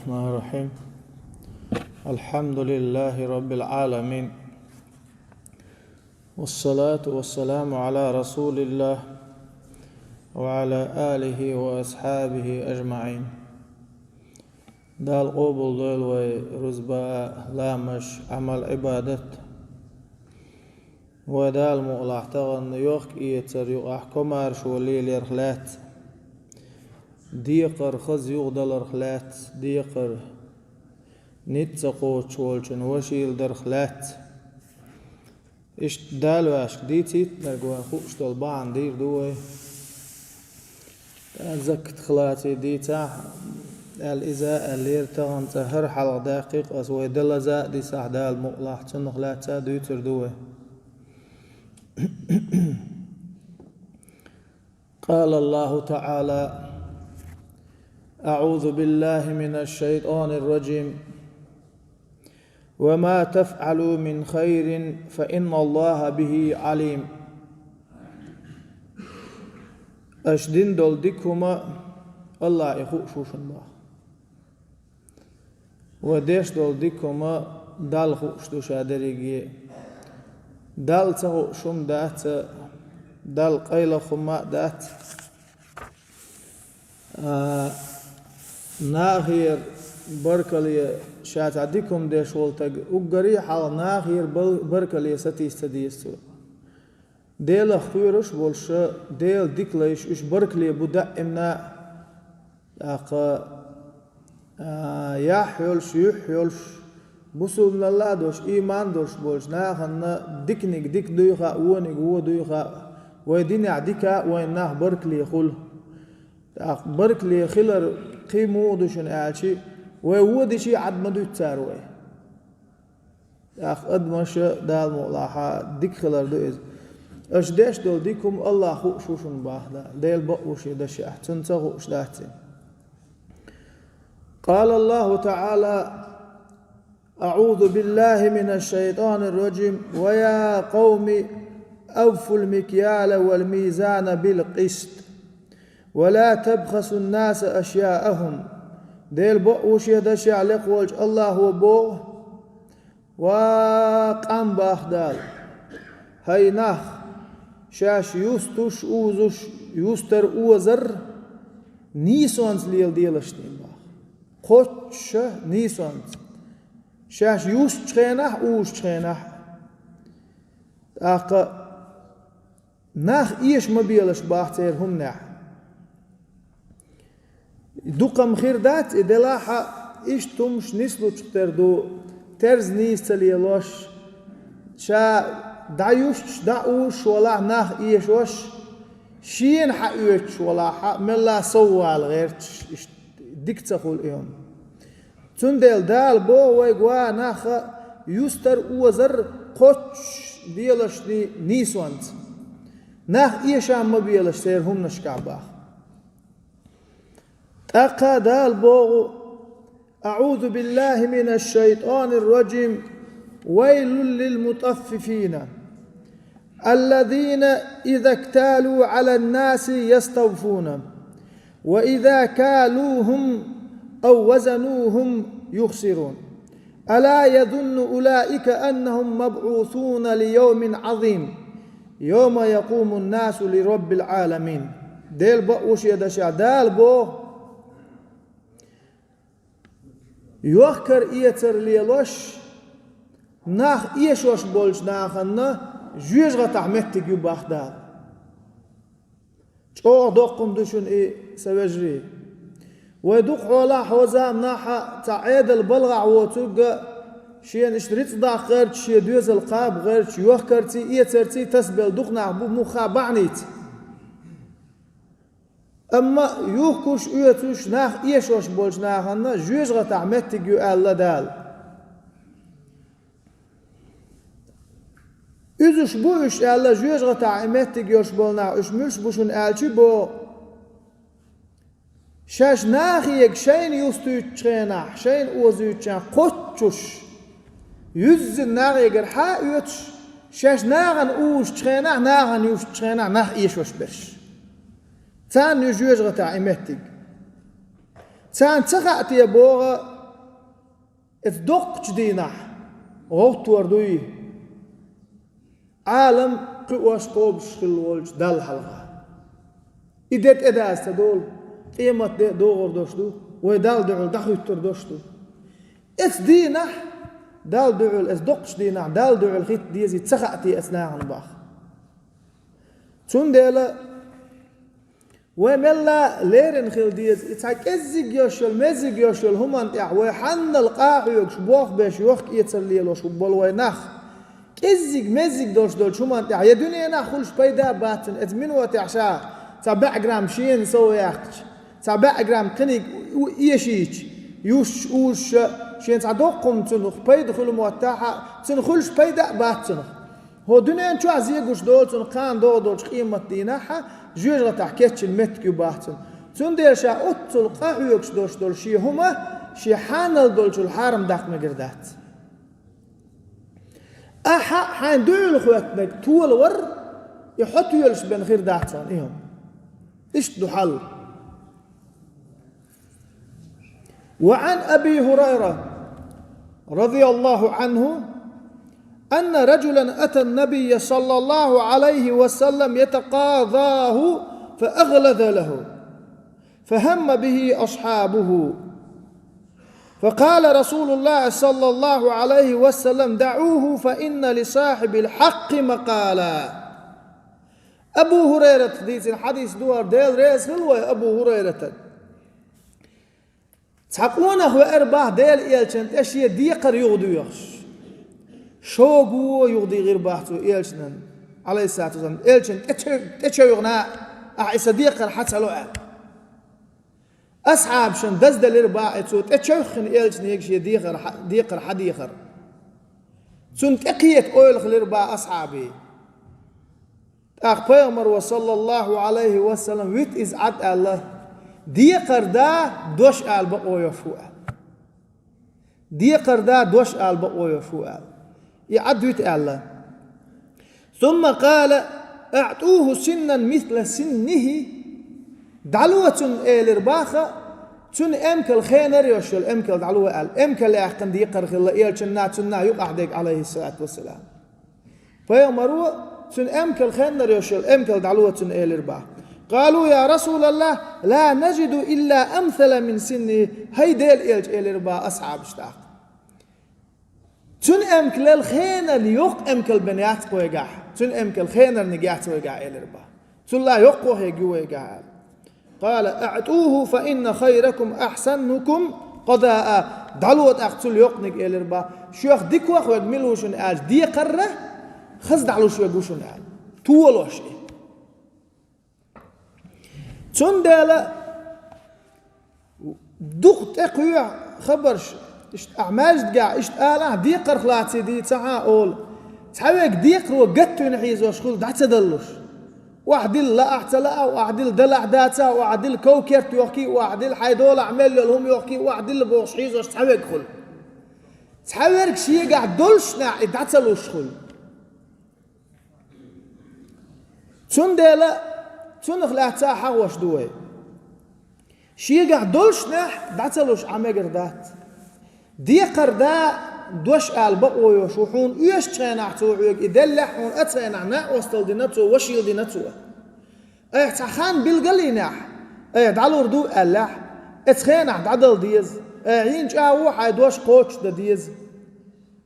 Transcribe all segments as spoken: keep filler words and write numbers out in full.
الرحمن الرحيم. الحمد لله رب العالمين. والصلاة والسلام على رسول الله وعلى آله وأصحابه أجمعين. Дала къобалдойла вай рузба, ламазаш, Ӏамал, Ӏибадат. Вай Дала мукъалахь тахана йохка-эцар юкъахь комаьршо леларх лаьцна, декхар хаза юхадаларх лаьцна, декхар ницкъ ца кхочуш волчун вашийла дарх лаьцна. Иштта Дала вайшка дийцийтинарг вайна хууш долу бахьана дийр ду вай. ТӀаккха закат хилаций дийцахь, аьлла, иза а аьллера, тахана цкъа хӀара хьалха даьккхи-кх ас, вай дан лаза а дисахь, Дала мукъалахь, цунах лаьцна а дуьйцур ду вай. قال الله تعالى: أعوذ بالله من الشيطان الرجيم. وما تفعلوا من خير فإن الله به عليم. Аша дина долу дика хӀума Аллахь и хууш ву шуна боху. Вай деш долу дика хӀума Далла хууш ду ша дерриге. Далла ца хууш хӀума дац, Далла къайлаха хӀума а дац. А, нахера баркалле ша цхьа дика хӀума деш волу стаг, уггаре а хьалха нахера бал-, баркалле сатийса ца деза цо. Делах кхоьруш а болуш, Делан дика лайш, уьш баркалле бу даимна а. ТӀаккха, а, яхь йолуш, юьхь йолуш, бусулбаналла а долуш, ийман долуш болчу нахана диканиг дика дуй хаьа, вониг вон дуй хаьа, вай динехь дика а вайна нах баркалле хуьлу. ТӀаккха баркалле хилар кхин муха ду шуна аьлчи, вай вон дичи Ӏад ма дуьту цара вай. ТӀаккха адамаша Дала мукъалахь дика хилар ду иза. Аша деш долу дика хӀума Аллахь хууш ву шуна боху Дала. Дела бакъ ву шен дашехь, цунна ца хууш дац и. قال الله تعالى: أعوذ بالله من الشيطان الرجيم. ويا قوم أوفوا المكيال والميزان بالقسط ولا تبخسوا الناس أشياءهم. Дела бакъ ву шен дашехь лекха волчу Аллахьо боху: Ва къам, боху Дала, хӀай нах, шаьш юстуш, узуш, юстар, озар нийсонца лела делаш дийна боху. Кхоччуш нийсонца. Шаьш юстучу хенахь а, узучу хенахь а. ТӀаккха нах эша ма белаш боху церан хӀуманехь. Дукха-м хир дац и, делахь а иштта хӀумнаш нислучух тера ду, терза нийса ца лелош, ша дӀаюстуш, дӀаузуш волахь нах эшош, шена хьаоьцуш волахь а, мелла а соввала гӀерташ, иштта дика ца хуьлу и хӀума. Цундела Дала боху вайга: ва нах, юстар, озар кхоччуш делаш дийна нийсонца. Нах эша ма белаш церан хӀуманашкахь боху. ТӀаккха Дала боху: أعوذ بالله من الشيطان الرجيم. ويل للمطففين. الذين إذا اكتالوا على الناس يستوفون وإذا كالوهم أو وزنوهم يخسرون. ألا يظن أولئك أنهم مبعوثون ليوم عظيم يوم يقوم الناس لرب العالمين. Дела бакъ ву шен дашехь Дала боху: йохкар-эцар лелош, нах эшош болчу нахана жоьжахатахь меттиг ю боху Дала. ЧӀогӀа доккха хӀума ду шуна и, сан вежарий. Вай дукха хьолахь, хӀокху заманахь а цхьа Ӏедал балхахь воцург а, шена иштта рицкъ даккха гӀерташ, шен доьзал кхаба гӀерташ, йохкарций, эцарций тасабелла дукха нах бу, муха бахьаница. Амма юхкуш, оьцуш, нах эшош болчу нахана жоьжахатахь меттиг ю аьлла Дала. Уьзуш бу уьш аьлла, жоьжахатахь и меттиг йолуш болу нах, уьш муьлш бу шуна аьлчи боху. Шаьш нахега шайна юстуьйтучу хенахь, шайна озуьйтучу хенахь кхоччуш, юьззина нахегара хьа а оьцуш, шаьш нахана узучу хенахь, нахана юстучу хенахь нах эшош берш. Царна ю жоьжахатахь и меттиг. Царна ца хаьа те боху, Эцу доккхачу дийнахь гӀовттор дуй Ӏалам кхиош, кхобуш хилла волчу Далла хьалха. И де тӀедаза ца долу, къемат де а догӀур долуш ду, вай Далла дуьхьал дӀахӀуьттур долуш ду. Эцу дийнахь Далла дуьхьал, эцу доккхачу дийнахь Далла дуьхьал хӀитта дезий ца хаьа те эцу нахана боху. Цундела вай мелла леррина хила деза, и цхьа кӀеззиг йолуш йолу, меззиг йолуш йолу хӀуманна тӀехь вай хьаннал къахьоьгуш, болх беш, йохк-эцар лелош болу вай нах. КӀеззиг, меззиг долуш долчу хӀуманна тӀехь я дуьненахь хуьлуш пайда а бац цунна, эцу минотехь ша цхьа бӀе грамм шена сов яьккхича, цхьа бӀе грамм кхиниг у-, эшийча, юьсуш, узуш, шена цхьа доккха хӀума цунах пайда хуьлу моттахь а, цунна хуьлуш пайда а бац цунах. ХӀо дуьнен чохь зен гуш долу цунна кхана догӀу долчу къемат дийнахь а, жоьжахатахь кечйина меттиг ю боху цунна. Цундела ша оццул къахьоьгуш долуш долу шен хӀума, шен хьанал долчул хьарам даккха мегар дац. Ахьа хьайн дуьхьал хӀоьттинарг толавар, и хьо тоьлуш бен хир дац хьуна и хӀума. Иштта ду хьал. وعن أبي هريرة رضي الله عنه أن رجلا أتى النبي صلى الله عليه وسلم يتقاضاه فأغلظ له، فهم به أصحابه، فقال رسول الله صلى الله عليه وسلم: دعوه فإن لصاحب الحق مقالا. Абу ХӀурайрата дийцина хьадис ду хӀара, Дела реза хила вай Абу ХӀурайратан. Цхьа къонах веара боху Делан элчанна тӀе шен декхар юхадоьхуш. Шога юхадийгӀира боху цо элчанан, Ӏалайхиссалату вассалам, элчанна тӀе чев-, тӀе чевхна, ахьа и сан декхар хьан ца ло аьлла. Асхьабашна дазделира боху и цо тӀе чевххина элчанега шен дехар хьа-, декхар хьан дехар. Цунна тӀекхета ойла хилира боху асхьабийн. ТӀаккха пайхамаро, саллаллаху Ӏалайхи ва саллам, вита иза Ӏад аьлла: «Декхар да, дош ала бакъо йо шу», – аьлла. «Декхар да, дош ала бакъо йо шу», – аьлла. И Ӏад вита аьлла. «Сумма къала: аътуху синнан мисла синнихи». «ДӀало цунна», – элира боху, цунна эмкал хенар йолуш йолу эмкал дӀало аьлла. Эмкал яьккхина декхар хилла элчанна, цунна юкъахь дерг, Ӏалайхиссалату вассалам. Пайхамаро цуьнан эмкал хеннар йолуш йолу эмкал дӀало цунна элира боху. «Къалу: я Расулаллах, ла нажиду илла амсала мин синни». «ХӀай Делан элча», – элира боху асхьабаш тӀаккха. «Цуьнан эмкалал хенарна йоккха эмкал бен яц вайгахь, цуьнан эмкал хенарниг яц вайгахь», – элира боху. «Цул а йоккхо хьега ю вайгахь», – аьлла. «Къала: аътуху, фа инна хайракум ахсанукум къадаа». «ДӀало тӀаккха цул йоккханиг», – элира боху. «Шух дика ваха верг мила ву шуна аьлча, декхарра хаза дӀалуш верг ву шуна», – аьлла. Толош и. Цундела дукха тӀекхоьхьу хабарш, иштта ахьа маьждигехь иштта алахь, декхарх лаций дийцахьа олу. Цхьаверг декхаро гатвина хьийзош хуьлу дӀа ца даллуш. Охьадилла лаахь ца лаахь, охьадилла далахь дацахь, охьадилла ков-керт йохкий, охьадилла хьайн долахь мел йолу хӀума йохкий, охьадилла бохуш хьийзош цхьаверг хуьлу. Цхьаверг шегахь доллушехь и дӀа ца луш хуьлу. Цундела цунах лаьцна хьахош ду вай. Шегахь доллушехь дӀа ца луш Ӏа мегар дац. Декхар да, дош ала бакъо йо шу, хьуна оьшучу хенахь цо хьоьга и деллехь, хьуна оцу хенахь накъосталла дина цо, вашалла дина цо. Айхьа цхьа хан билгалйинехь, айхьа дӀалур ду аьллехь, оцу хенахь дӀадала деза, айхьа йина чӀагӀо хьайн дош кхочушдан деза.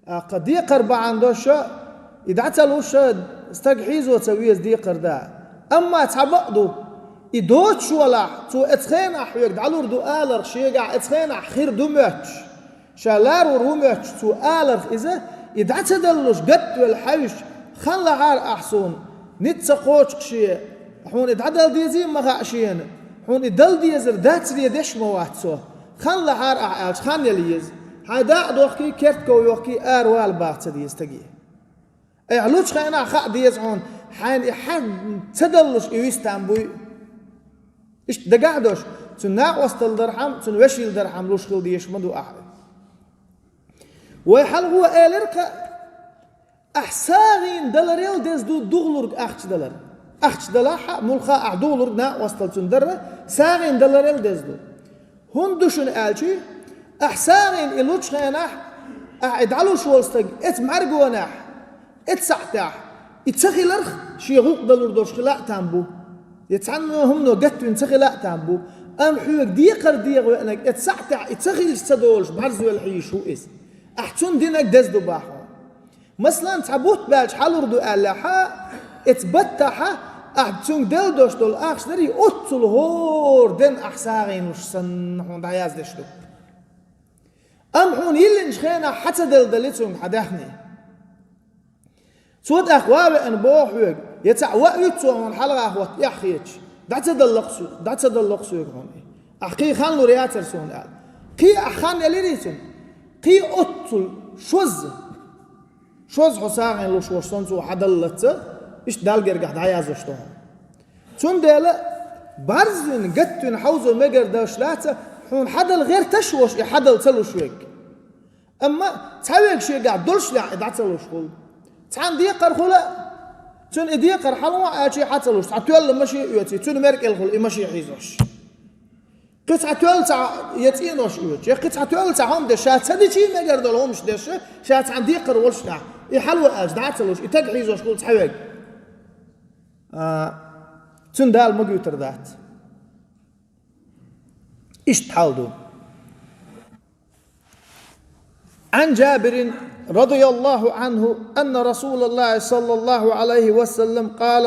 ТӀаккха декхар бахьана долуш, и дӀа ца луш, стаг хьийзо ца веза декхар да. Амма цхьа бакъ ду, и доцуш валахь, цо оцу хенахь хьоьга дӀалур ду аларх шегахь, оцу хенахь хир ду моьттуш, ша ларур ву моьттуш цо аларх иза, и дӀа ца даллуш гатвелла хьаьвзича, хан лахьара ахь суна, ницкъ ца кхочу-кх шен, хьуна и дӀадала дезий ма хаьа шена, хьуна и дала дезар дацаре деш ма вац со. Хан лахьара ахь аьлча, хан яла еза. Хьайн дакъа дохкий, керт ков йохкий, аравала баха ца деза стаге. Айхьа лучу хенахь хаа деза хьуна, хьайна и хьан ца даллуш и вистам буй. Иштта дагахь а долуш, цуьнан накъосталла дархьама, цуьнан вешийла дархьама луш хила дезаш ма ду ахьа. Вай хьалхо элира-кх, ахь сагӀина даларел деза ду духалург ахча далар. Ахча далахь а, муьлхха а ахь духалург накъосталла цунна дарра, сагӀина даларел деза ду. ХӀунда ду шуна аьлча, ахь сагӀина и лучу хенахь, Ахьа и дӀалуш волу стаг эца мӀаьргонехь, эца сахьтехь, и ца хиларх шен гӀуллакх далур долуш хила а там бу. Я цхьанна хӀумано гатвина ца хила а там бу. Амма хьоьга декхар деха веанарг эца сахьтехь и ца хилча ца долуш бӀарзвелла хьийзаш ву иза. Ахьа цунна динарг деза ду бах хьуна. Масалан, цхьа бутт баьлча хьалур ду аьллехь, эца баттахь ахьа цуьнга делла долуш долу ахча дарий, оццул хӀора ден ахьа сагӀина луш санна хьуна дӀаяздеш ду. Амма хьуна йиллинчу хенахь хьан ца делла дали цуьнга хьан даьхни. Цо тӀаккха ван веана боху хьоьга, я цхьаъ ван вуьту цо хьуна хьалха хӀотта эхь хеташ, дӀа ца даллакх со-, дӀа ца даллакх соьга хьуна и. Ахьа кхин хан лур яцара суна аьлла. Кхин ахьа хан элирий цуьнга? Кхин оццул шозза. Шозза хьо сагӀина луш волуш санна цо хьан даллалц, иштта Далла гергахь дӀаяздеш ду хьуна. Цундела бӀарзвина, гатвина хьовзо мегар долуш лаца, хьуна хьан дала гӀерташ а волуш, и хьан дала ца луш верг. Амма цхьа верг шегахь долуш лаьхьа и дӀа ца луш хуьлу. Цхьанна декхар хуьлу, цуьнан и декхар хьалаван аьлча хьан ца луш, цхьа тоьлла машен а оьций, цуьнан мерг кӀел хуьлу и машен хьийзош. Кхин цхьа тоьлла цхьа я цӀенош оьцуш, я кхин цхьа тоьлла цхьа хӀума деш, ша ца дичий мегар долу хӀумаш деш, ша цхьанна декхар волуш нах, и хьалаван аьлча дӀа ца луш, и таг хьийзош хуьлу цхьа верг. А, цуьнан Дала магуьйтур дац. Иштта хьал ду. عن جابر رضي الله عنه أن رسول الله صلى الله عليه وسلم قال: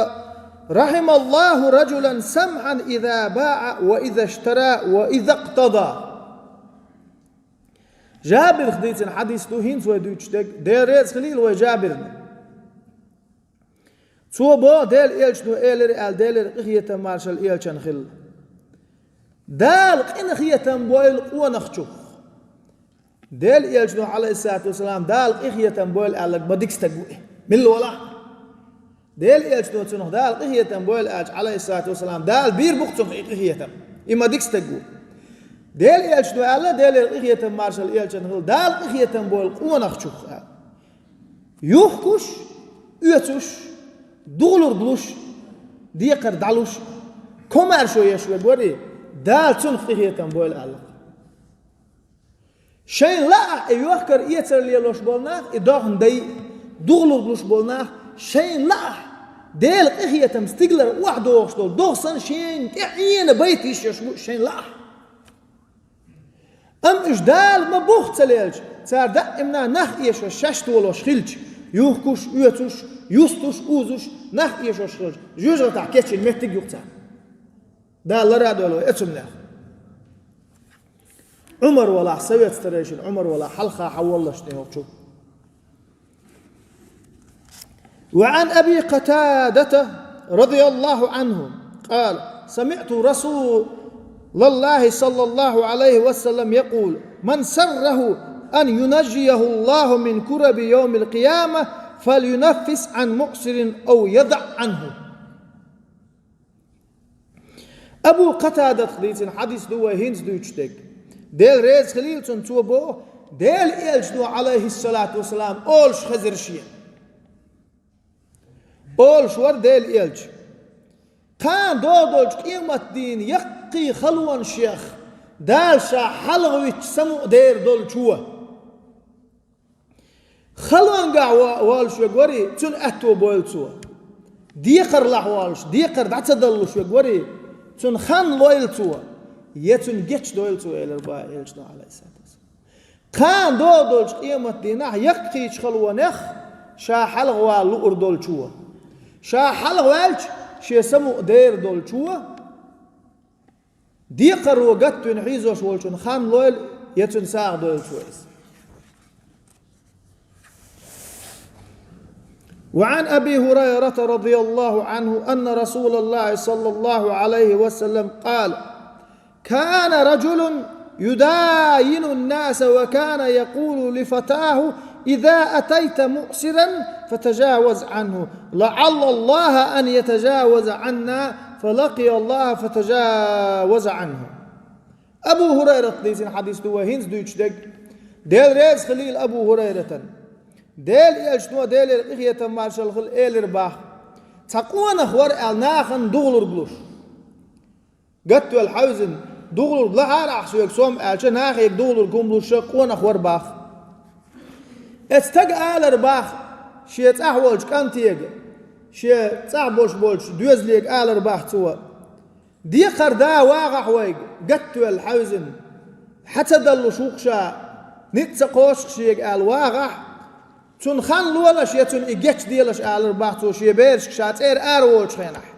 رحم الله رجلا سمحا إذا باع وإذا اشترى وإذا اقتضى. Жабирх дийцина хьадис ду хӀинца вай дуьйцуш дерг, Дела реза хилийла вай Жабирна. Цо боху, Делан элчано элира аьлла, Делера къинхетам маршалла элчанна хилла. Дала къинхетам бойла къонахчух. Делан элчано, Ӏалайхиссалату вассалам, Дала къинхетам бойла аьлларг ма дика стаг ву и. Милла валахь а. Делан элчано цунах Дала къинхетам бойла аьлча, Ӏалайхиссалату вассалам, Дала бийр бу-кх цунах и къинхетам. И ма дика стаг ву. Делан элчано аьлла, Делера къинхетам маршалла элчанна хилла, Дала къинхетам бойла къонахчух аьлла. Юхкуш, оьцуш, духалург луш, декхар дӀалуш, комаьршо еш верг варий, Дала цунах къинхетам бойла аьлла. Шайна лаахь и йохкар эцар лелош болу нах, и дохна дай, духалург луш болу нах, шайна лаахь Делан къинхетам стигалара охьадогӀуш долу догӀа санна шена тӀе Ӏена байта йиш йолуш бу шайна лаахь. Амма уьш Дала ма-бохху ца лелча, цара даимна нах эшош шаьш толош хилча, юхкуш, оьцуш, юстуш, узуш, нах эшош хилча, жоьжахатахь кечйина меттиг ю-кх царна. Дала лара а дойла вай оцу хӀуманех. Ӏумар валахь, совет старейшин Ӏумар валахь, хьалха хьан воллаш тӀе йолчу. وعن أبي قتادة رضي الله عنه قال: سمعت رسول الله صلى الله عليه وسلم يقول: من سره أن ينجيه الله من كرب يوم القيامة فلينفس عن معسر أو يضع عنه. Абу Къатадатах дийцина хьадис ду вай хӀинца дуьйцуш дерг. Дела реза хилийла цунна, цо боху, Делан элчано, Ӏалайхиссалату вассалам, олуш хезира шена. Олуш вара Делан элча: кхана догӀу долчу къематдийнан яккхий халонашех Дала ша хьалхавитча самукъадер долчо. Халонгахь во-, волуш верг варий, цуьнан аьтто бойла цо. Декхарлахь волуш, декхар дӀа ца даллуш верг варий, цунна хан лойла цо, я цуьнан гечдойла цо, элира боху элчано, Ӏалайхиссалату вассалам. Кхана догӀу долчу къематдийнахь яккхийчу халонех ша хьалхавала луур долчо. Ша хьалхаваьлча, шен самукъадер долчо. Декхаро гатвина хьийзош волчун хан лойла, я цуьнан сагӀа дойла цо иза. وعن أبي هريرة رضي الله عنه أن رسول الله صلى الله عليه وسلم قال: كان رجل يداين الناس وكان يقول لفتاه: إذا أتيت معسرا فتجاوز عنه، لعل الله أن يتجاوز عنا، فلقي الله فتجاوز عنه. Абу Хурайрат дийцина хьадис ду вай хӀинца дуьйцуш дерг. Дела реза хилийла Абу Хурайратан. Делан элчано, Делера къинхетам маршалла хилла, элира боху: цхьа къонах вара аьлла нахана духалург луш. Гатвелла хьаьвзина, духалург лахьара ахь соьга сом аьлча, нахега духалург хӀума луш къонах вара боху. Эцу стага алар бах шен цӀахь волчу кӀантега, шен цӀахь болуш болчу доьзалега алар бах цо: «Декхар да вагӀахь вайга, гатта велла хьаьвзина, хьа ца даллуш ву-кх ша, ницкъ ца кхочу-кх шега аьлла вагӀахь, цунна хан лолаш я цунна и гечделаш», алар бах цо шен берашка ша цӀера ара волчу хенахь.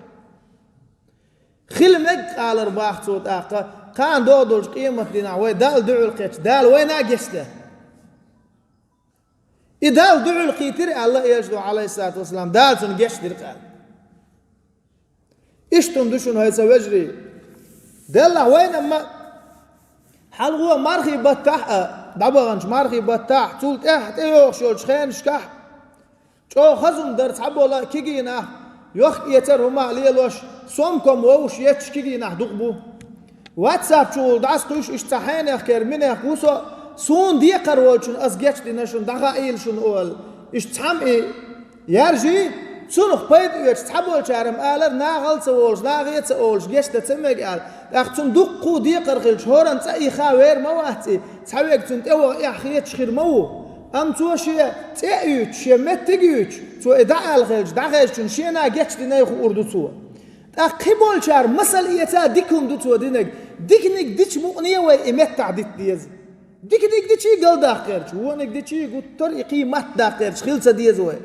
Хила мега-кх, алар бах цо тӀаккха, кхана догӀу долчу къематдийнахь вай Далла дуьхьал кхетча, Дала вайна а гечде. И Далла дуьхьал кхийтира аьлла элчано, Ӏалайхиссалату вассалам, Дала цунна гечдира-кх аьлла. Иштта хӀума ду шуна, хӀай сан вежарий. Деллахь вайна ма хьалхо мархий баттахь а, дӀабаханчу мархий баттахь, цул тӀаьхьа тӀейогӀуш йолчу хенашкахь, чӀогӀа хаза хӀума дара цхьаболу кегийнахь, йохк-эцар хӀума а лелош, сомком вовшах етташ кегийнахь дукха бу. WhatsApp чухула дӀасакхуьйсуш иштта цхьа хьенех кхера минех ву со, суна декхар волчунна ас гечдина шуна, дӀахаийла шуна олу. Иштта цхьамма и яьржий, цунах пайда оьцуш цхьаболчара-м алара, нахала ца волуш, нахе ца олуш, гечдан ца мега аьлла. ТӀаккха цунна дуккха а декхар хилча, хӀоранна цӀа ийха вер ма вац и, цхьаверг цунна тӀеваха эхь хеташ хир ма ву. Амма цо шен цӀе а юьйцуш, шен меттиг а юьйцуш, цо и дӀа аьлла хилча, дӀахезачунна шена гечдинай хуур ду цо. ТӀаккха кхин болчара масал эца дика хӀума ду цо динарг. Диканиг дича мукъане вай и меттахь дита деза. Диканиг дичий галдаккха гӀерташ, вониг дичий гуттар а и кхин матта даккха гӀерташ хила ца деза вай.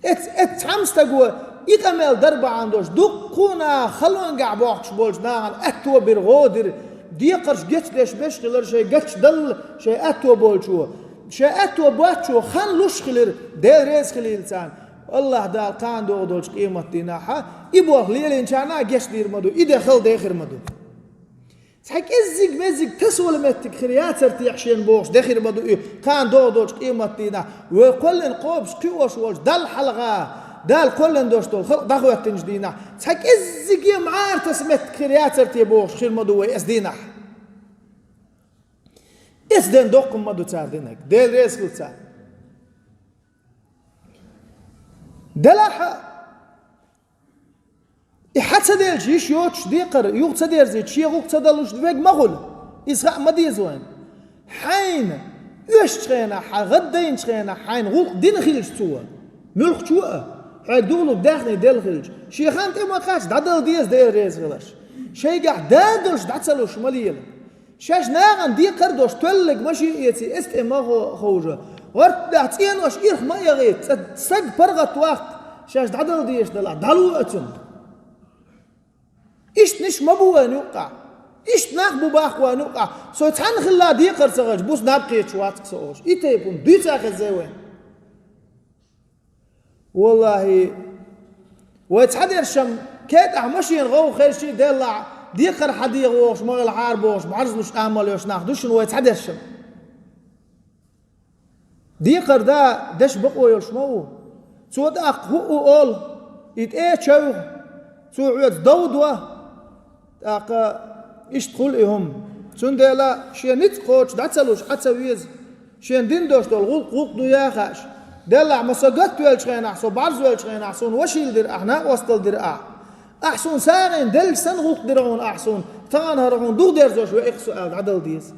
Эц-, эц цхьамма стаго и къамел дар бахьана долуш, дуккха а халонгахь бохкуш болчу нахана аьтто бира, гӀо дира, декхарш гечдеш берш хилар шайн гечдала, шайн аьтто болчо. Шайн аьтто боцчо хан луш хилира, Дела реза хилийла царна. АллахӀ Дала кхана догӀу долчу къематдийнахь и болх лелийначарна а гечдийр ма ду, и де хала дехир ма ду. Цхьа кӀеззиг-меззиг тасавала меттиг хир яцара техьа шена бохуш дехир ма ду и, кхана догӀу долчу къематдийнахь, вай кхоьллина кхобуш кхиош волчу Далла хьалха, Дала кхоьллина долуш долу халкъ дӀахӀоьттинчу дийнахь, цхьа кӀеззиге мӀара таса меттиг хир яцара те бохуш хир ма ду вай эс дийнахь. Эс ден доккхун ма ду цара динарг, Дела реза хила царна. Делахь а, и хьа ца делча, йиш йоцуш декхар, юха ца дерзийча, шен гӀуллакх ца далуш верг ма хуьлу. Иза хаа ма деза вайна. Хьайна оьшучу хенахь, хьан гӀад дайначу хенахь, хьайна гӀуллакх дина хилча цо, муьлххачо а, хьоьга дугӀулг даьхний делла хилча, шен хан тӀе ма кхачча, дӀадала деза Дела реза хиларш. Шайгахь да долуш дӀа ца луш ма лела. Шаьш нахана декхар а долуш, тоьллиг машен эций, эс тӀе ма хо-, ховжа. ГӀортадахь цӀенош ирх ма эгӀийта, цкъа стаг паргӀат ваккха, шаьш дӀадала дезаш далахь, дӀало а цунна. Иштта ниш ма бу вайн юккъахь. Иштта нах бу баккха вайн юккъахь. Со цхьаьна хилла декхар ца хилча, буса наб кхеташ вац-кх со олуш. И тайпа хӀума дуьйцу хезна вайна. ВаллахӀи, вай цхьадершам кетӀахь машена гӀовгӀа хезчий деллахь, декхар хьан дегӀа вогӀуш, ма хила хьара бохуш, бӀарзлуш амал йолуш нах ду шуна вай цхьадершам. Декхар да деш бакъо йолуш ма ву. Цо тӀаккха хӀуъу олу, и тӀе а чевхьа, цо хьоьца дов до. ТӀаккха иштта хуьлу и хӀума. Цундела шен ницкъ кхочуш дӀа ца луш, Ӏа ца веза. Шен дин долуш долу гӀуллакх гӀуллакх ду яхаш. Деллахь ма со гатта велчу хенахь, со бӀарз велчу хенахь, суна вашийла дира ахь, накъостал дира ахь. Ахь суна сагӀина делча санна гӀуллакх дира хьуна ахь суна, тахана хӀара хьуна дугӀу дерзош веа-кх со аьлла, дӀадала деза.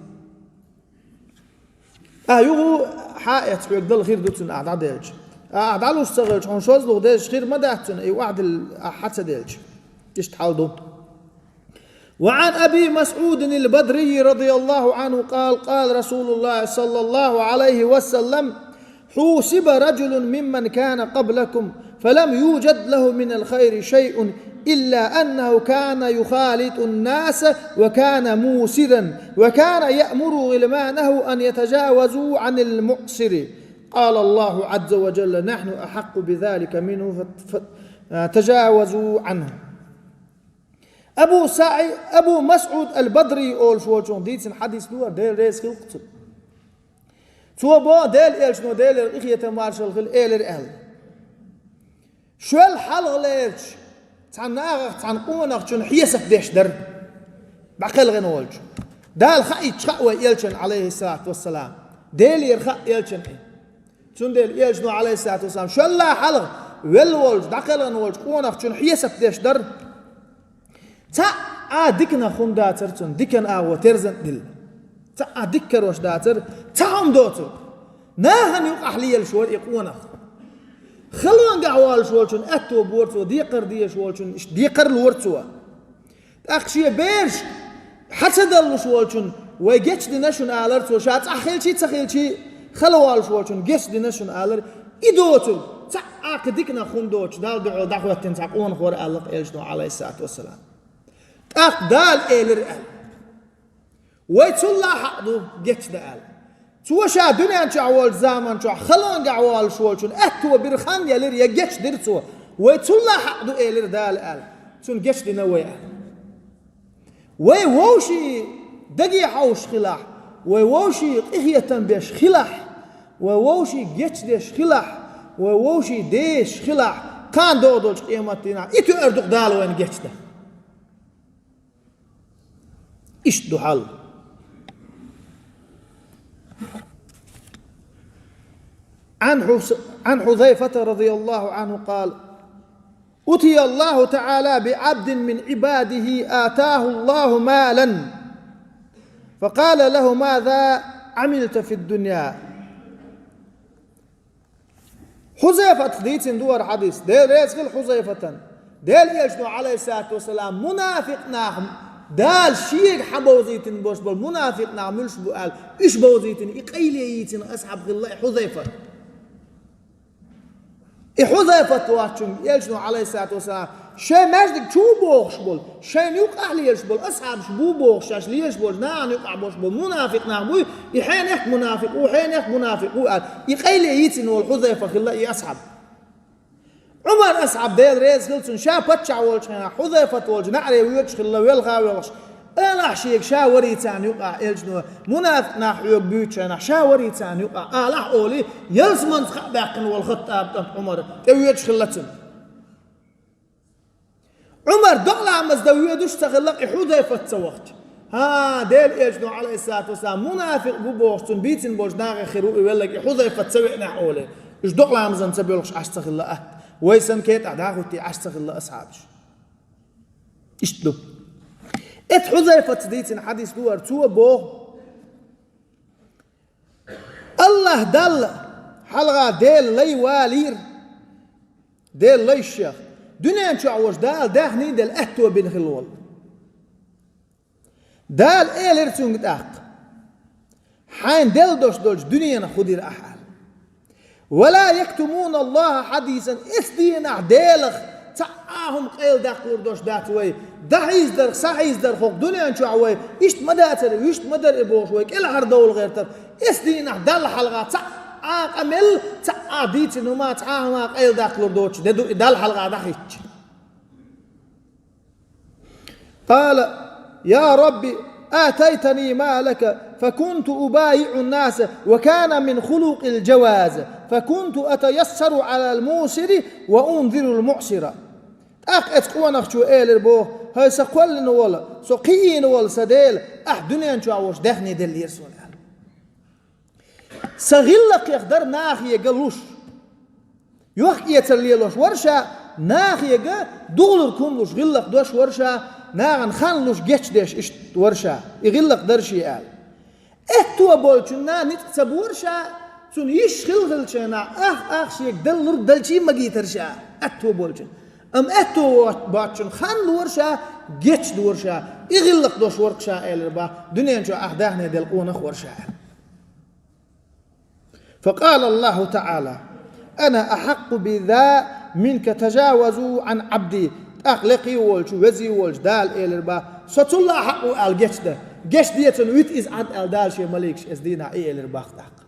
Ахь юха хьа а эцна хьоьга дала хир ду цунна ахь дӀаделча. Ахь дӀалуш ца хилча, хьуна шозлагӀа дезаш хир ма дац цунна, и охьадилла ахь хьа ца делча. Иштта хьал ду. وعن أبي مسعود البدري رضي الله عنه قال: قال رسول الله صلى الله عليه وسلم: حوسب رجل ممن كان قبلكم فلم يوجد له من الخير شيء إلا أنه كان يخالط الناس وكان موسرا وكان يأمر غلمانه أن يتجاوزوا عن المعسر. قال الله عز وجل: نحن أحق بذلك منه فت-، فت-، تجاوزوا عنه. Абу Саи-, Абу Масъуд аль-Бадри олуш волчунах дийцина хьадис ду, Дела реза хилла цунна. Цо боху, Делан элчано, Делера къинхетам, маршалла хила, элира аьлла: шел хьалхалерчу цхьана нахах цхьана къонахчун хьесап деш дара, дӀакхелхина волчу. Дала хаийтча хаьа вай элчан, Ӏалайхиссалату вассалам. Делера хаьа элчан и. Цундела элчано, Ӏалайхиссалату вассалам, шелла хьалха велла волчу, дӀакхелхина волчу къонахчун хьесап деш дара. Цхьа а диканах хӀума дацара цунна, дикан агӀо терзан а дилла. Цхьа а дика карош дацара, цхьа хӀума доцург. Нахана юкъахь лелаш вара и къонах. Халонгахь волуш волчун аьтто бора цо, декхар дезаш волчун иштта декхар лора цо. ТӀаккха шен бераш хьа ца даллуш волчун вай гечдина шуна алар цо, ша цӀахь хилчий, ца хилчий, хала волуш волчун гечдина шуна алар, и доцург цхьа а кхин диканах хӀума доцуш, Далла дуьхьал дӀахӀоьттина цхьа къонах вара аьлла элчано, Ӏалайхиссалату вассалам. ТӀаккха Дала элира аьлла: «Вай цулла хьакъ ду гечдан», — аьлла. Цо ша дуьнен чохь волчу заман чохь халонгахь волуш волчун аьтто бира, хан елира я гечдира цо. «Вай цулла хьакъ ду», — элира Дала аьлла. Цунна гечдина вай аьлла. Вай вовшийн даге хьовсуш хилахь, вай вовшийн къинхетам беш хилахь, вай вовшийн гечдеш хилахь, вай вовшийн дезаш хилахь, кхана догӀу долчу къематдийнахь и тоьар ду-кх Дала вайна гечдан. Иштта ду хьал. عن حس-، عن حذيفة رضي الله عنه قال: أتي الله تعالى بعبد من عباده آتاه الله مالا، فقال له: ماذا عملت في الدنيا؟ Хьузайфатах дийцина ду хӀара хьадис, Дела реза хила Хьузайфатан. Делан Элчано, Ӏалайхиссалату вассалам, мунафикъ нах, Дала шега хьан бовзийтина болуш болу мунафикъ нах муьлш бу аьлла, уьш бовзийтина, и къайле йийцина асхьаб хилла и Хьузайфат. И Хьузайфат воцчунга Элчано, Ӏалайхиссалату вассалам, шайн маьждиг чу бохуш болу, шайна юкъахь лелаш болу асхьабаш бу бохуш, шаьш лелаш болчу нахана юкъахь болуш болу мунафикъ нах буй, и хьенех мунафикъ ву, хьенех мунафикъ ву аьлла, и къайле йийцина волу Хьузайфа хилла и асхьаб. Ӏумар асхьаб, Дела реза хила цунна, ша паччахь волчу хенахь, Хьузайфат волчу неӀаре воьдуш хилла, велха а воьлхуш, алахь шега ша варий царна юкъахь, Элчано, мунафикъ нах хьоьга буьйцучу хенахь, ша варий царна юкъахь, алахь олий, ялсаманца хаа баьккхина волу Хаттаб кӀант Ӏумар тӀе воьдуш хилла цунна. Ӏумар докъаламаз дан воьдуш ца хилла-кх и Хьузайфат ца вахча. ХӀан, Делан Элчано, Ӏалайхиссалату вассалам, мунафикъ ву бохуш, цунна бийцина болчу нахах хир ву и велларг, и Хьузайфат ца веанехь олий, уьш докъаламазан ца боьлхуш Ӏаш ца хилла атта. Вай санна кетӀахь дӀахӀуьттий Ӏаш ца хилла асхьабаш. Иштта ду. Эцу Хьузайфатца дийцина хьадис ду хӀара, цо боху: АллахӀ Далла хьалха Дела лай валийра, Дела лайшех, дуьнен чохь волчу Дала даьхний делла аьтто бина хилла волу. Дала элира цуьнга тӀаккха: «Хьайна делла долуш долчу дуьненах хӀун дира ахьа?» «Ва ла яктумуна Аллаха хьадисан», эцу дийнахь Делах цхьа а хӀума къайладаккхалур долуш дац вай. ДӀахьийзадарх, схьахьийзадарх хӀокху дуьнен чохь вай, иштта ма дацара, вуьшта ма дара и бохуш вай кӀелхьардовла гӀертарх. Эцу дийнахь Далла хьалха цхьа а къамел, цхьа а дийцина хӀума, цхьа а хӀума къайладаккхалур доцуш де ду и Далла хьалха дӀахӀиттича. قال: يا رب، آتيتني مالك فكنت أبايع الناس وكان من خلقي الجواز، فكنت أتيسر على الموسر وأنذر المعسر. ТӀаккха эцу къонахчо элира боху: «ХӀай сан кхоьллина волу, со кхиийна волу сан Дела, ахь дуьнен чохь волчу даьхни деллера суна», — аьлла. Сан гӀиллакхех дара нахе ган луш. Йохк-эцар лелош вара ша, нахе ган духалург хӀума луш гӀиллакх дош вара ша, нахана хан луш гечдеш иштта вара ша. И гӀиллакх дара шен аьлла. Аьтто болчунна ницкъ ца бора ша, цунна йиш хилла хилча хенахь, ах-ах шега даллург далчий магийтара ша, аьтто болчунна. Амма аьтто боцчунна хан лора ша, гечдора ша, и гӀиллакх дош вара-кх ша, элира бах, дуьнен чохь ахь даьхни делла къонах вара ша аьлла. فقال الله تعالى: أنا أحق بذا منك، تجاوزوا عن عبدي. ТӀаккха лекхий волчу, везий волчу Дала элира бах: «Со цулла хьакъ ву аьлла гечдан. Гечде цунна, вита иза Ӏад», — аьлла Дала шен маликаш эцу дийнахь и элира бах тӀаккха.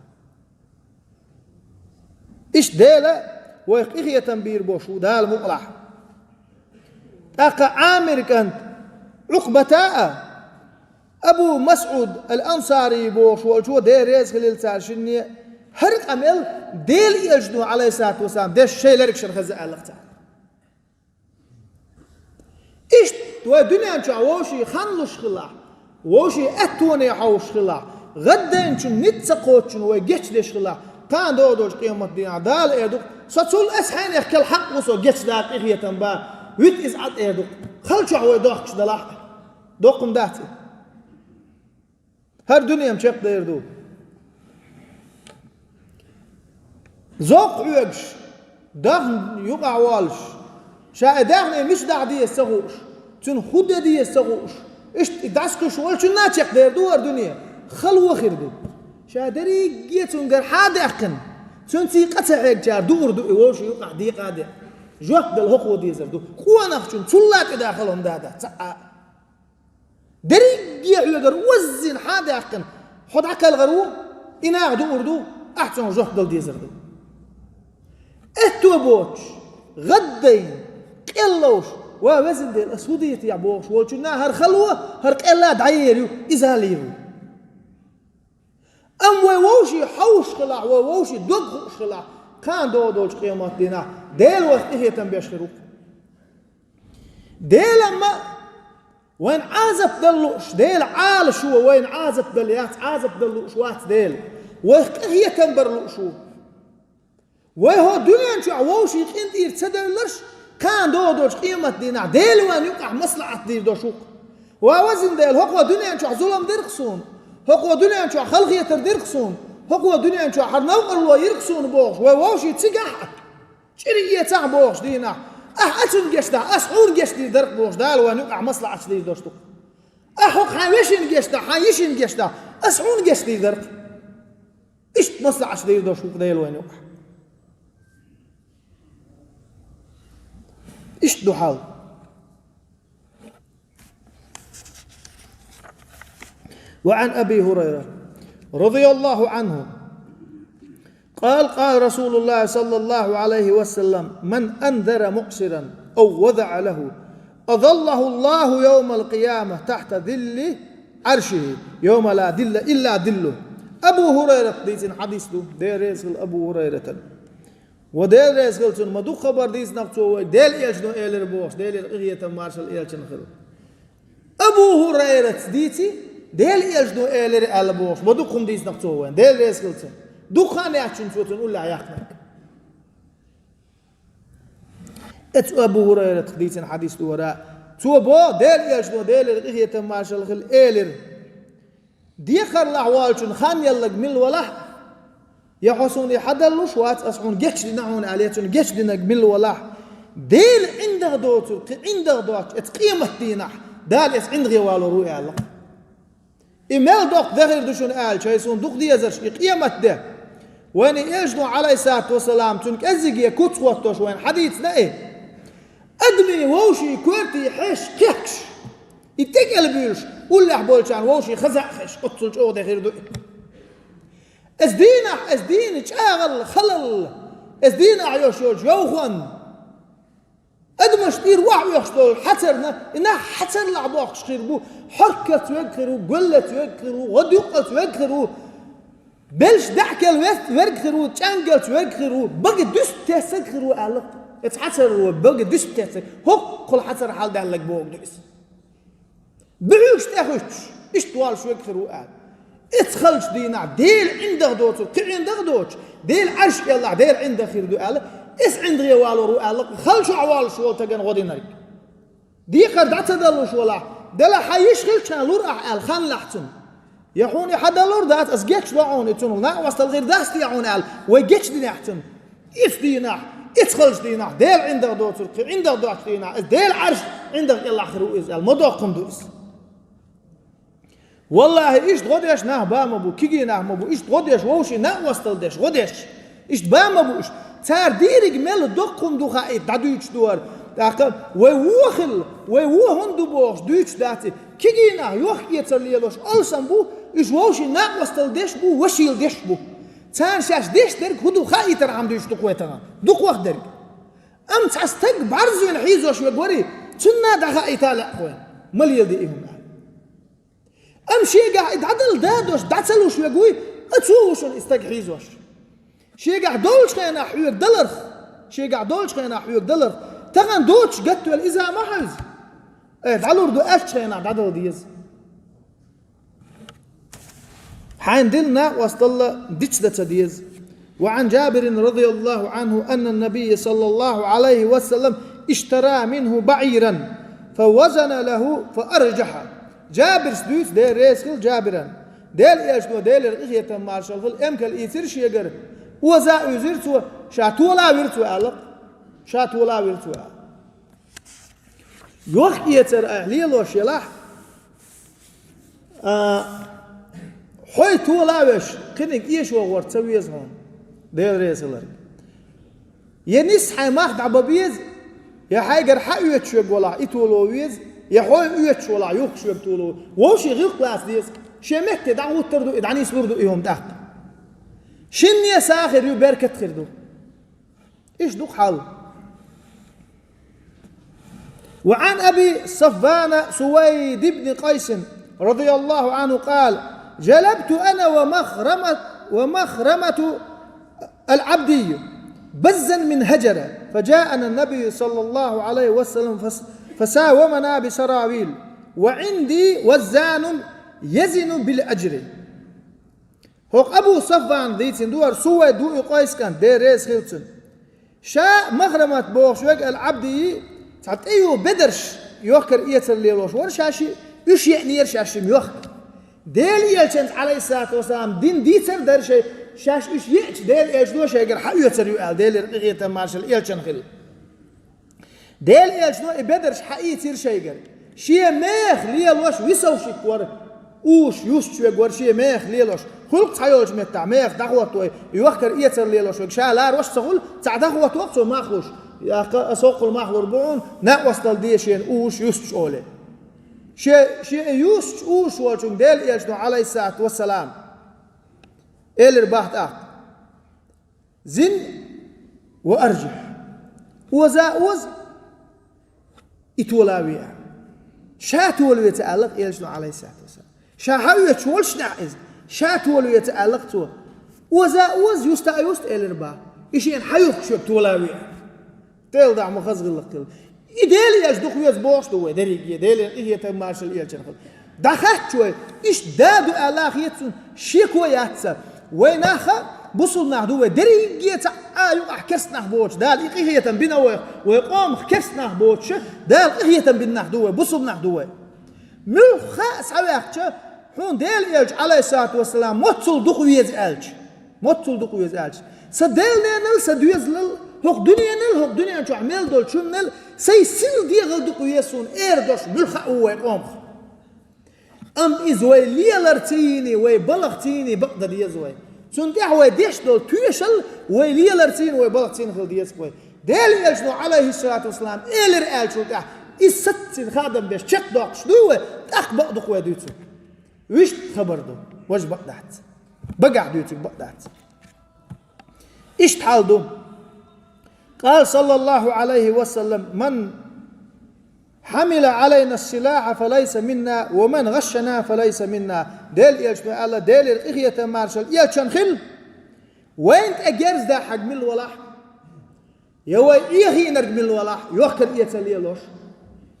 Иштта Дела вайх къинхетам бийр болуш ву Дала мукъалахь. ТӀаккха Ӏамир кӀант Ӏукъбата а, Абу МасӀуд ал-Ансари бохуш волчо, Дела реза хилийла цара шинне, хӀара къамел Делан Элчано, Ӏалайхиссалату вассалам, деш шайн лергашна хеза аьлла-кх цара. Иштта вай дуьнен чохь вовшийн хан луш хилахь, вовшийн аьттоне хьовсуш хилахь, гӀаддайначун ницкъ ца кхоччун вай гечдеш хилахь, кхана догӀу долчу къематдийнахь Дала эр ду-кх: «Со цул аса хьенех кел хьакъ ву со гечдан, къинхетам бан, вита иза Ӏад», — эр ду-кх. Хала чохь вай дохкуш далахь а. Доккха хӀума дац и. ХӀара дуьне-м чекхдер ду. Зовкх хьоьгуш, даьхни юкъахь волуш, ша и даьхни мича дахьа деза ца хууш, цуьнан хӀун де деза ца хууш, иштта и дӀасакхуьйсуш волчунна чекхдер ду хӀара дуьне, хало хир ду. Ша дерриге а цуьнгара хьан а даьккхина, цуьнций къа ца хьегначара дуур ду и вовшийн юкъахь декъа а де. Жоп дала хӀокхо дезар ду. Къонахчун цул а тӀедахала хӀума дац цхьа а. Дерриге а хьоьгара ваззина хьан а даьккхина, хьо дӀакхалхар ву, и наха дуур ду, ахь цунах жоп дала дезар ду. Аьтто боцуш, гӀаддайна, къелловш, ва везан Дела, ас хӀун дийр ю бохуш волчунна хӀара хало, хӀара къелла дӀаер ю, иза лийр ву. Амма вай вовшийн хьовсуш хилахь, вай вовшийн дог хууш хилахь, кхана догӀу долчу къематдийнахь Дела вайх къинхетам беш хир ву. Дела ма вайна Ӏазап дала лууш, Дела Ӏалашо вайна Ӏазап дала яц, Ӏазап дала лууш вац Дела. Вайх къинхетам бар лууш ву. Вай хӀокху дуьнен чохь вовшийн къинтӀера ца девлларш, кхана догӀу долчу къематдийнахь Дела вайна юкъахь маслаӀат дийр долуш ву-кх. Ва везан Дела, хӀокху дуьнен чохь зулам дира-кх суна, хӀокху дуьнен чохь халахетар дира-кх суна, хӀокху дуьнен чохь хӀара новкъарло йира-кх суна бохуш, вай вовшийн цигахь а, чӀир эцахь бохуш дийнахь, ахь оцунна гечдахь, ас хьуна гечдийр дара-кх бохуш, Дала вайна юкъахь маслаӀаташ дийр долуш ду-кх. Ахь хӀокху хьайн вешина гечдахь, хьайн йишина гечдахь, ас хьуна гечдийр дара-кх. Иштта маслаӀаташ дийр долуш ву-кх Дела вайна юкъахь. Иштта ду хьал. وعن أبي هريرة رضي الله عنه قال: قال رسول الله صلى الله عليه وسلم: من أنذر معسرا أو وضع له أظله الله يوم القيامة تحت ظل عرشه يوم لا ظل إلا ظله. Абу ХӀурайрат дийцина хьадис ду, Дела реза хила Абу ХӀурайратан. Ва Дела реза хила цунна, ма дукха хабар дийцинарг цо вай, Дела элчано элира бохуш, Делера къинхетам маршалла элчанна хила. Абу ХӀурайрас дийци, Дела элчано элира аьлла бохуш, ма дукха хӀума дийцинарг цо вайна, Дела реза хила цунна. Дукха хан яц цо цунна уллехь яьккхинарг. Эцу Абу ХӀурайрат дийцина хьадис ду хӀара. Цо боху, Дела элчано, Делера къинхетам маршалла хила, элира: декхарлахь волчун хан яллаг мила валахь, я хьо суна и хьадаллуш вац, ас хьуна гечдина хьуна аьлла, я цунна гечдинарг мила валахь, Дела ӀиндагӀ доцург кхин ӀиндагӀ доцуш, эцу къематдийнахь Дала эцу ӀиндагӀе валор ву аьлла. И мел доккха де хир ду шуна аьлча, хӀай суна дукха дезарш, и къематде. Вайна и элчано, Ӏалайхиссалату вассалам, цуьнан кӀеззиге куц хӀоттош вайна хьадийцина и. Адамийн вовшийн коьртий хьеш кхехкаш, и тӀекӀел буьйлуш, уллехь болчарна вовшийн хаза а хьеш, оццул чӀогӀа де хир ду и. Эцу дийнахь, эцу дийнан чӀагӀалла, халалла, эцу дийнахь йолуш йолчу йовхонна, адамаш тӀера охьаоьхуш долу хьацарна, и нах хьацарлахь бохкуш хир бу, хьорккалц верг хир ву, голлалц верг хир ву, гӀодаюккъалц верг хир ву, белш даьӀахкел вес-, верг хир ву, чӀаьнгалц верг хир ву, бага дуьста тесаг хир ву аьлла. Эцу хьацарро бага дуьста тесаг, хӀокхула хьацар хьалдаьллаг бохург ду иза. Буьхьигаш тӀехуьттуш, иштта волуш верг хир ву аьлла. Эцу халчу дийнахь Дела ӀиндагӀ доцург кхин ӀиндагӀ доцуш, Дела Ӏарш кӀелахь Дела ӀиндагӀ хир ду аьлла, эцу ӀиндагӀе валор ву аьлла, халчохь волуш волу стагана гӀо динарг. Декхар дӀа ца даллуш валахь, делахь хьан йиш хилча лур ахь аьлла, ханлахь цунна. Я хьуна и хьадаллур дац, ас гечдо хьуна и цунах, накъосталла хир дац те хьуна аьлла, вай гечдинехь цунна. Эцу дийнахь, эцу халчу дийнахь, Дела ӀиндагӀ доцург кхин ӀиндагӀ доцучу дийнахь, эцу Дела Ӏарш ӀиндагӀ кӀелахь хир ву иза аьлла, ма доккха хӀума ду иза. Валлахьи, иштта гӀо деш нах бан ма бу, кегий нах ма бу, иштта гӀо деш, вовшийн накъосталла деш, гӀо деш. Иштта бан ма бу уьш. Цара дийриг мел доккха хӀума ду хаийта дӀадуьйцуш ду хӀара. ТӀаккха вай вон хилла, вай вон хӀунда ду бохуш дуьйцуш дац и. Кегий нах йохк-эцар лелош алсам бу, уьш вовшийн накъосталла деш бу, вашийла деш бу. Царна шаьш деш дерг хӀун ду хаийтархьама дуьйцуш ду-кх вай тахана. Дукхах дерг. Амма цхьа стаг бӀарзвина хьийзош верг варий, цунна дӀахаийта лаьа-кх вайна, ма леладе и хӀума аьлла. Амма шегахь и дӀадала дадош, дӀа ца луш верг вуй, а цо ву шуна и стаг хьийзош. Шегахь долчу хенахь хьоьга даларх, шегахь долчу хенахь хьоьга даларх, тахана доцуш гатвелла иза ма хьевза. Э, дӀалур ду аьллачу хенахь дӀадала деза. Хьайна дина накъосталла дицдан ца деза. وعن جابر رضي الله عنه أن النبي صلى الله عليه وسلم اشترى منه بعيرا فوزن له فأرجح. Джабирс дуьйцу, Дела реза хила Джабиран. Дела элчано, Делера къинхетам маршалла хила, эмкал ийцира шегара. Оза уьзира цо, ша тола вира цо аьлла. Ша тола вира цо аьлла. Йохк-эцар айхьа лелош елахь, а, хьо тола веш, кхиниг эшо гӀор ца веза хьуна, Дела реза хиларга. Я нийсса хьайн мах дӀабан беза, я хьайгара хьаоьцуш верг валахь, и тола веза, я хьо оьцуш валахь, юхкуш верг тола. Вовшийн гӀиллакх лаца деза. Шен метте дӀагӀуттар ду и, дӀанислур ду и хӀума тӀаккха. Шинне сагӀа хир ю, беркат хир ду. Иштта ду-кх хьал. وعن أبي صفوان سويد بن قيس رضي الله عنه قال: جلبت أنا ومخرمة، ومخرمة العبدي بزا من هجر، فجاءنا النبي صلى الله عليه وسلم فس-، فساومنا بسراويل، وعندي وزان يزن بالأجر. ХӀокху Абу Сафвана дийцина ду хӀара, Сувайд ву и, Къайс кӀант, Дела реза хила цунна. Ша Махрамат бохуш верг ал-Ӏабдий цхьа тӀе ю бедарш йохкар-эцар лелош вара ша шиъ, уьш еънера шаьш шиъ йохка. Делан элчанца, Ӏалайхиссалату вассалам, дина дийцар дара шайн, шаьш уьш еъча, Делан элчано шайгара хьаоьцур ю аьлла, Делера къинхетам, маршалла элчанна хила. Делан элчано и бедарш хьаийцира шайгара. Шен меха лелош висовшик вара, уш юсташ верг вара шен меха лелош. Хуьлу-кх цхьайолчу меттехь меха дӀахӀотто, йохкар-эцар лелош верг ша ларош а ца хуьлу, цхьаъ дӀахӀотто-кх цо мах луш. Яккха, ас хӀоккхул мах лур бу хьуна, накъосталла де шена уш юсташ олий. Шен, шен и юсташ уш волчуьнга Делан элчано, Ӏалайхиссалату вассалам, элира бах тӀаккха: «Зин ва аржих». Оза оза, и тола ве аьлла. Ша тола ве ца аьлла-кх элчано, Ӏалайхиссалату вассалам. Ша хьаоьцуш волчу нехь иза, ша тола ве ца аьлла-кх цо. Оза оза, юста а юста элира бах. И шена хьаюхкуш верг тола ве аьлла. Делан дуьхьа ма хаза гӀиллакх хила. И Делан элча дукха веза бохуш ду вай, дерриге, Делера къинхетам, маршалла элчанна хила. ДӀахаьттача вай, иштта да ду аьлла хета цунна, шеко яц цхьа. Вай нах а бусулба нах ду вай, дерриге цхьа а юкъахь керста нах боцуш, Дала и къинхетам бина вайх, вай къомах керста нах боцуш, Дала къинхетам бина нах ду вай, бусулба нах ду вай. Муьлхха а схьаваьккхича, хьуна Делан элча, Ӏалайхиссалату вассалам, моццул дукха веза аьлча. Моццул дукха веза аьлча. Сан Делан ненал, сан доьзалал, хӀокху дуьненал, хӀокху дуьнен чохь мел долчу хӀуманал, сайн сил дегӀал дукха веза суна эр долуш муьлхха а ву вай къомах. Амма иза вай лелар ца йийний, вай балха ца йийний бакъ дан деза вай. Цунна тӀехь вай деш долу тоьшалла вай лелар ца йийний, вай балха ца йийний хила деза вай. Делан элчано, Ӏалайхиссалату вассалам, элира аьллачул тӀаьхьа, иза саццина хадам беш чекхдоккхуш дуй вай, тӀаккха бакъ ду-кх вай дуьйцург. Вуьшта хабар ду, важа бакъ дац. Багахь дуьйцург бакъ дац. Иштта хьал ду. قال صلى الله عليه وسلم: من حمل علينا السلاح فليس منا، ومن غشنا فليس منا. Делан элчано аьлла, Делера къинхетам, маршалла элчанна хила, вайна тӀе герз дахьарг мила валахь, я вай эхийнарг мила валахь, йохкар-эцар лелош,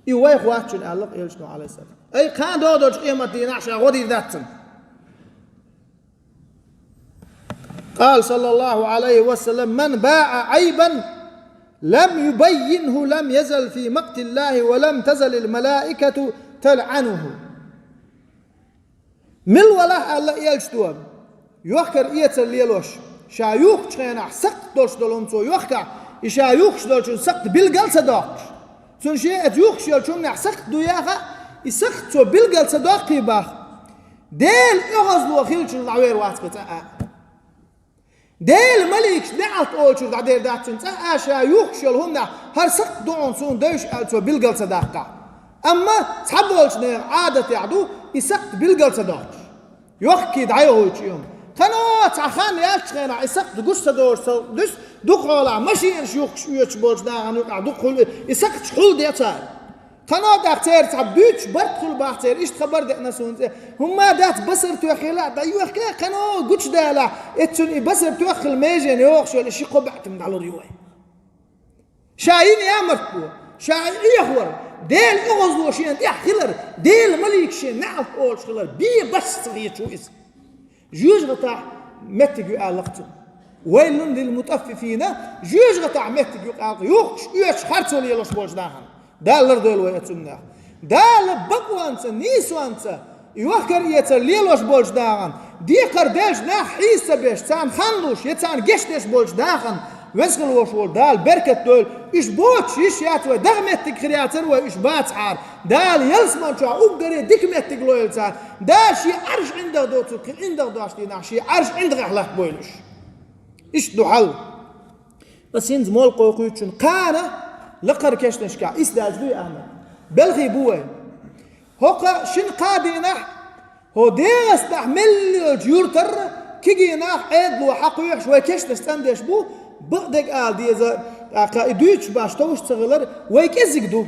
и вайх вац шуна аьлла-кх элчано, Ӏалайхиссалам. Ай, кхана догӀу долчу къематан дийнахь ша гӀо дийр дац цунна. قال صلى الله عليه وسلم: من باع عيبا لم يبينه لم يزل في مقت الله ولم تزل الملائكة تلعنه. Мила валахь, аьлла элчано, йохкар-эцар лелош, ша юхкучу хенахь сакхт долуш долу хӀума цо йохкахь, и ша юхкуш долчун сакхт билгал ца доккхуш. Цунна шен оцу юхкуш йолчу хӀуманехь сакхт ду яха, и сакхт цо билгал ца доккхий бах, Делан оьгӀазло хиллачуьра дӀавер вац кхин цкъа а. Делан маликаш неӀалт олучуьра дӀадер дац цунна, цкъа а ша юхкуш йолу хӀуманехь хӀара сакхт ду хьуна суна девзаш аьлла цо билгал ца даккхахь. Амма цхьаболчу нехан Ӏадатехь ду и сакхт билгал ца доккхуш. Йохкий дӀайохуьйтуш и хӀума. Кхано цхьа хан яьллачу хенахь и сакхт гуш ца долуш ца дуьсу, дукха хьолахь машенаш юхкуш оьцуш болчу нахана юкъахь дукха хуьлу и сакхташ, хьулде цара. Кхано тӀаккха церан цхьа буьйцуш барт хуьлу бах церан, иштта хабар деана суна цӀе. ХӀумма дац, басар тоьххийла а дӀайохка, кхано гучудалахь, эццунна и басар тоьххийла меженан йогӀуш йолу и ши-кхо баьӀтам дӀалур ю вай. Ша йина ямарт бу, ша Ӏехавар, Делан оьгӀазло шена тӀехь хилар, Делан маликаш шена неӀалт олуш хилар, бен башха ца хеташ ву иза. Жоьжахатахь меттиг ю аьлла-кх цунна. «Вайлун лил мутаффифина», жоьжахатахь меттиг ю аьлла-кх, юхкуш оьцуш харцо лелош болчу нахана. Дала лардойла вай оцу хӀуманех. Дала бакъонца, нийсонца, Йохкар-эцар лелош болчу нахана, декхар делча нах хьийса ца беш, царна хан луш, я царна гечдеш болчу нахана, веза хила волуш волу Дала беркат дойла, уьш боцуш йиш яц вай, дагна меттиг хир яцара вай уьш бацахьара. Дала ялсамани чохь уггаре дика меттиг лойла царна. Дала шен Ӏарш ӀиндагӀ доцург кхин ӀиндагӀ дош дийнахь, шен Ӏарш ӀиндагӀехь латтабойла уьш. Иштта ду хьал. Ас хӀинца молла кхойкхуьйту шуна, кхана лакхара кешнашкахь, исс даьлча дуй, Ахьмад? Белхий бу вай. ХӀокху шина-кхаа дийнахь, хӀо ДегӀастанахь мел йолчу юьртара кегий нах Ӏедало хьакхоьхьуш вай кешнаш цӀандеш бу, бакъдерг ала деза, тӀаккха и дуьйцуш баш товш ца хилар вай кӀезиг ду.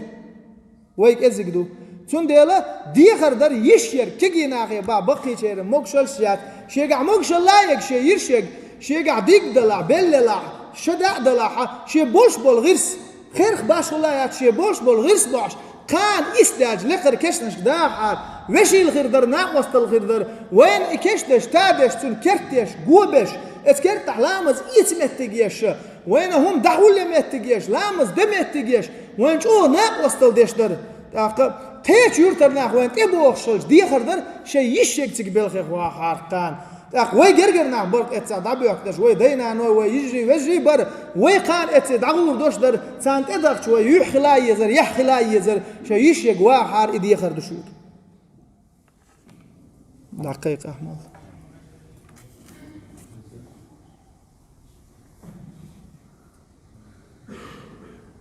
Вай кӀезиг ду. Цундела дехар дара йиш ерг кегий нахе бан баккхийчеран могушаллаш яц. Шегахь могушалла а ерг, шен йиш ерг, шегахь диг далахь, белла ялахь, шада а далахь, шен болуш болу гӀирс, херх башхалла а яц, шен болуш болу гӀирс бохьуш, кхана исс даьлча лакхара кешнашка дахахьара, вешийла хир дара, накъосталла хир дара, вайна и кешнаш тадеш, цунна керт еш, го беш, эцу кертахь ламаз эца меттиг еш, вайна хӀума дӀахьулъян меттиг еш, ламаз дан меттиг еш, вайна чӀогӀа накъосталла деш дара. ТӀаккха кхечу юьртара нах вайна тӀебогӀуш хилча, дехар дара, шайн йиш ерг цига белхех вахахьара кхана. ТӀаккха вай гергара нах бара эццахь дӀабоьхкуш, вай дай-наной, вай йижарий, вежарий бара, вай кхана эццахь дӀагӀур долуш дара, царна тӀедахча вай юьхь хила а езара, яхь хила а езара, шайн йиш ерг вахахьара, и дехар ду шуьга. ДӀакхайкха, Ахьмад.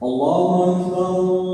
الله أكبر.